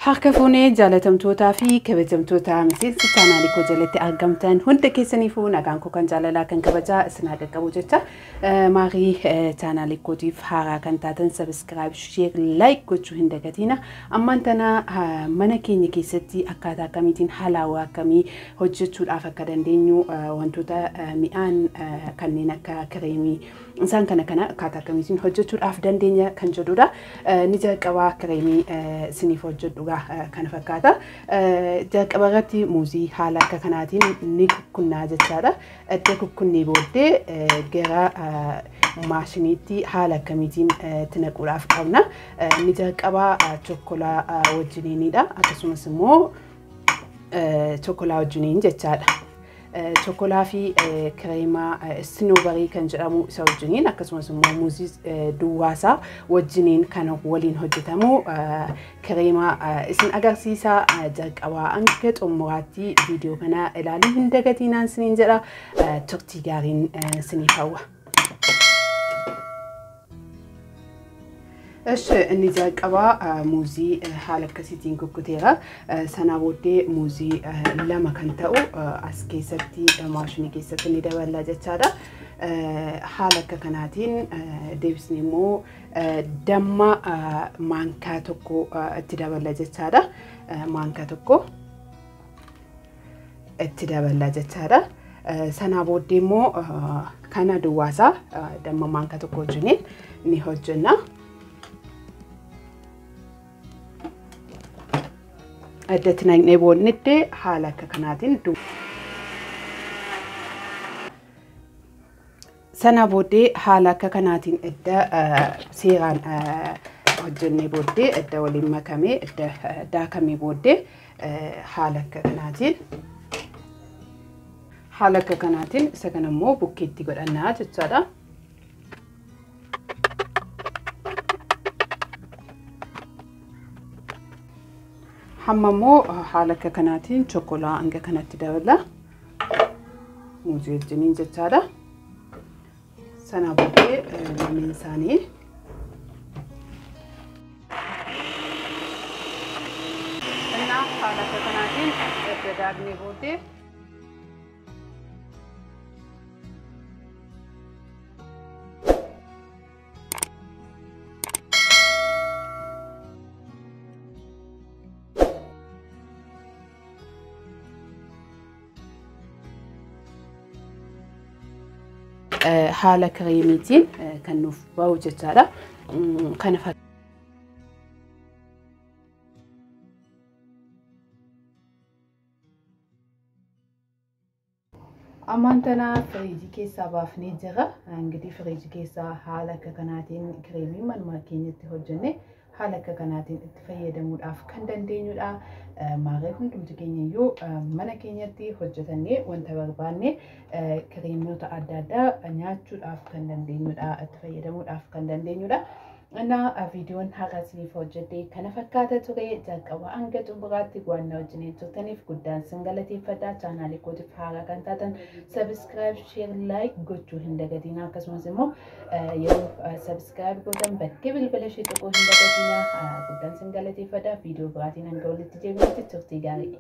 Harka fuunee jaalatamtootaa fi kabajamtoota miseensa chaanaalii koo jalatti argamtan hunda keessaniifuu nagaan koo kan jaalalaa kan kabajaa isin haa qaqqabu jecha maarii chaanaalii kootiif haaraa kan taatan subscribe, share, like gochuu hin dagatiina. Ammaan tana mana keenya keessatti akkaataa akkamiitiin halaawaa akkamii hojjechuudhaaf akka dandeenyu wantoota mi'aan kanneen akka kireemii isaan kana kana akkaataa akkamiitiin hojjechuudhaaf dandeenya kan jedhudha. Ni jalqabaa kireemii isiniif hojjedhu kana fakkaata. Jalqaba irratti muuzii haala akka kanaatiin ni kukkunnaa jechaadha. Edda kukkunnee booddee gara maashiniitti haala akkamiitiin itti naquudhaaf qabna. Inni jalqabaa chokkolaa wajjiniinidha. Akkasumas immoo chokkolaa wajjiniin jechaadha. Chokkolaa fi kireemaa isnoobarii kan jedhamu isa wajjiniin akkasumas immoo muuzii duwwaasaa wajjiniin kan waliin hojjetamu kireemaa isin agarsiisa. Jalqabaa hanga xumuraatti viidiyoo kana ilaaluu hin dagatinaan isiniin jedha. Turtii gaariin isiniif hawwa. Inni jalqabaa muuzii haala akkasiitiin kukkuteera. Sanaa booddee muuzii lama kan ta'u as keessatti maashinii keessatti ni daballa jechaadha. Haala akka kanaatiin deebisnee immoo damma maankaa tokko itti daballa jechaadha. Maankaa tokko itti daballa jechaadha. Sanaa booddee immoo kana duwwaasaa damma maankaa tokko wajjiniin ni hojjenna. Addatti naqnee boodnitti haala akka kanaatiin sana booddee haala akka kanaatiin edda seeraan hojjennee booddee edda waliin makamee edda daakamee booddee haala akka kanaatiin isa kana immoo bukkeetti godhannaa jechaadha. Hamma immoo haala akka kanaatiin chokkolaa hanga kanatti dabala. Muuzii wajjiniin jechaadha. Sana booddee lameen isaanii haala akka kanaatiin erga daaknee booddee haala kireemiitiin kan nuuf bahu jechaadha. Kana ammaan tana firiijii keessaa baafnee jira. Ingidihi firiijii keessaa haala akka kanaatiin kireemii manuma keenyatti hojjenne haala akka kanaatiin itti fayyadamuudhaaf kan dandeenyudha. Maarree hundumti keenya iyyuu mana keenyatti hojjetannee wanta barbaanne kireemota adda addaa nyaachuudhaaf kan dandeenyudha. Itti fayyadamuudhaaf kan dandeenyudha. Viidiyoon har'a isiniif hojjedhe kana fakkaata ture. Jalqaba hanga xumuraatti waan na wajjin turtaniif guddaan sin galateeffadha. Chaanaalii kootiif haaraa kan taatan subscribe, share, like gochuu hin dagatinaa. Akkasumas immoo yeroo subscribe gootan bakkee bilbila ishee tuquu hin dagatinaa. Guddaan sin galateeffadha. Viidiyoo biraatiin hanga walitti deebinutti turtii gaarii.